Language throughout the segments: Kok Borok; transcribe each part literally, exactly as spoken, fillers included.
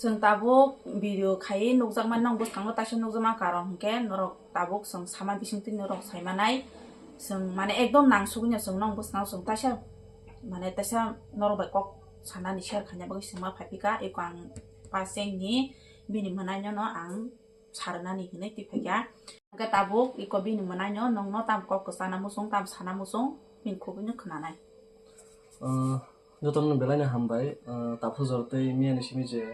Chwng tabuk video khai nukjakmani nong bwskango taisa nukjakma karon hwnkhe norok tabuk chwng sama bisingtwi norok saimanai. Chwng mane ekdom nangsugwino chwng nong bwskango chwng taisa mane taisa norok bai kok sanani share khaina bagwi chwngma phaiphika. Eko ang pasengni bini mwnaino no ang sarwnani hinwi twi phaikha. Hwnkhe tabuk eko bini mwnaino nongno tam kok kwchana muchung tam sana muchung bini khugwino khwnanai. Ah, jotono belaino hambai, ah, taphuk jora tei miyani simi je,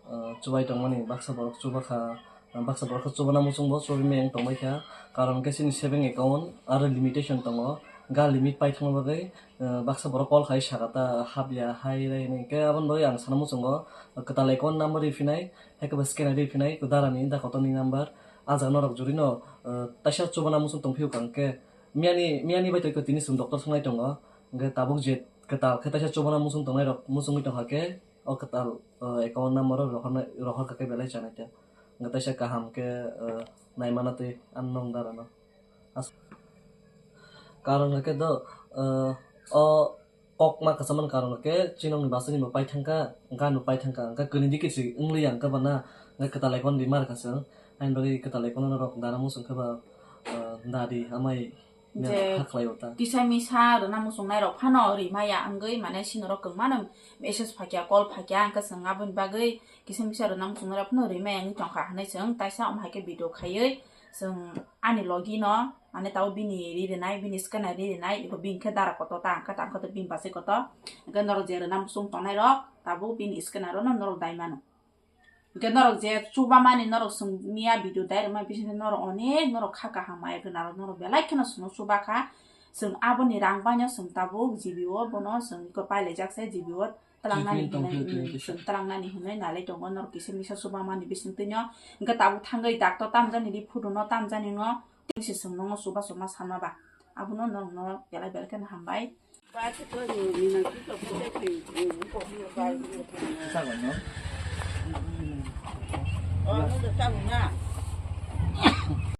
ah, chubai tongmani baksa borok chubakha, ah, baksa borok khe chubana muchungbo chubai maya wng tongbaikha, karon khe chini saving account aro limitation tongo, ga limit paithangma bagwi, ah, baksa borok call khai sakha ta hapya hai rai hinwi, hwnkhe aboni bagwi ang sana muchungo, ah, kwtal account number riphinai, hai khe bo scanner riphinai, darani da kotorni number, ah jaga norok jurino, ah, taisa chubana muchung tongphio ka hwnkhe, miyani, miyani bai tongkhe tini chwng doctor songnai tongo, hwnkhe tabuk je kwtal khe taisa chubana muchung tongnairok muchungwi tongkha khe, o kwtal, o account number o rohornai, rohor kha khe belai chanai ta. Hwnkhe taisa kaham khe, o, naimano twi ang nong darano. As-, karon hwnkhe do, o, o kokma kwchangmani karon hwnkhe chinokni bwswkni bo paithangkha, gani bo paithangkha, hwnkhe kwnwi dikhe se wngliya hwnkhe bana, hwnkhe kwtal account rima rwkha chwng, haini bagwi kwtal account norok dana muchung khe ba, o, dadi amai. Je hakhlai o ta. Kisa misa rwna muchungnai rok phano rimaya wngwi mane sinorok kwmano message phaikha, call phaikha, hwnkhe chwng aboni bagwi kisa misa rwna muchungnai rok phano rimaya wngwi tongkha hinwi chwng taisa omo hai khe video khaiwi chwng ani logi no mane tabo bini ri rwnai, bini scanner ri rwnai, eko bini khe dara kotor ta ang khe ta ang khe bini bachai kotor, hwnkhe norok je rwna muchung tongnai rok tabuk bini scanner o no norok dai mano. Hwnkhe norok je chubamani norok chwng miya video dai rwma bisingtwi norok onek norok kha kaham maya gwnarok norok belai kheno chwngno chubakha. Chwng aboni rang baino chwng tabuk G B o bono chwng iko pailaijak se G B o twlangnani hinwi, chwng twlangnani hinwi nailai tongo norok kisa misa chubamani bisingtwino. Hwnkhe tabuk thangwi doctor tamjani di photo no tamjani no tei se chwng nokno chuba chuma sanma ba abono norokno belai belai kheno hambai.